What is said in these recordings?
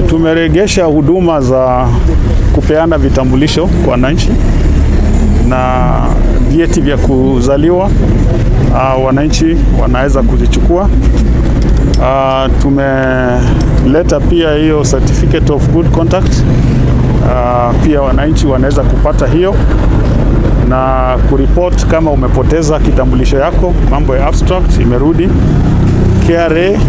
Tumeregesha huduma za kupeana vitambulisho kwa wananchi na vyeti vya kuzaliwa. Wananchi wanaweza kuzichukua. Tumeleta pia hiyo certificate of good conduct. Pia wananchi wanaweza kupata hiyo na kuripoti kama umepoteza kitambulisho yako. Mambo ya abstract imerudi. KRA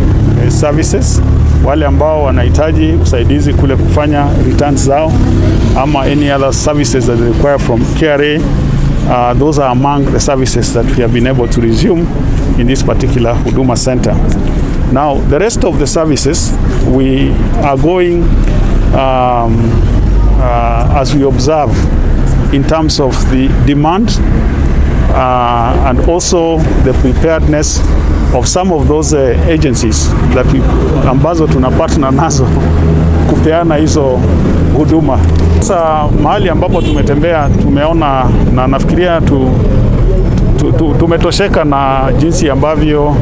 services, wale ambao wanahitaji usaidizi kule kufanya returns zao ama any other services that they require from KRA, those are among the services that we have been able to resume in this particular Huduma Center. Now, the rest of the services we are going as we observe in terms of the demand and also the preparedness of some of those agencies that we, ambazo tuna partner nazo kupeana hizo huduma. Sasa mahali ambapo tumetembea tumeona na nafikiria tumetosheka na jinsi ambavyo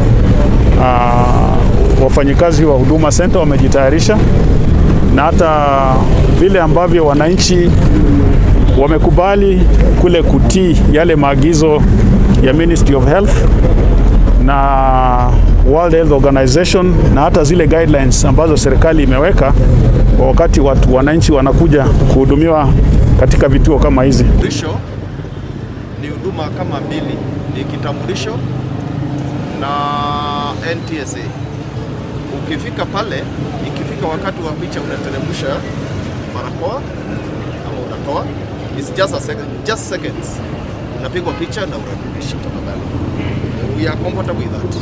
wafanyikazi wa Huduma Center wamejitayarisha na hata vile ambavyo wananchi wamekubali kule kutii yale maagizo ya Ministry of Health na World Health Organization na hata zile guidelines ambazo serikali imeweka kwa wakati watu wananchi wanakuja kuhudumiwa katika vituo kama hizi. Kitambulisho ni huduma kama mbili, ni kitambulisho na NTSA. Ukifika pale, ikifika wakati wa picha, unateremsha barakoa ama unatoa, it's just a second, just seconds, unapigwa picha na unarudisha tafadhali. We are comfortable with that.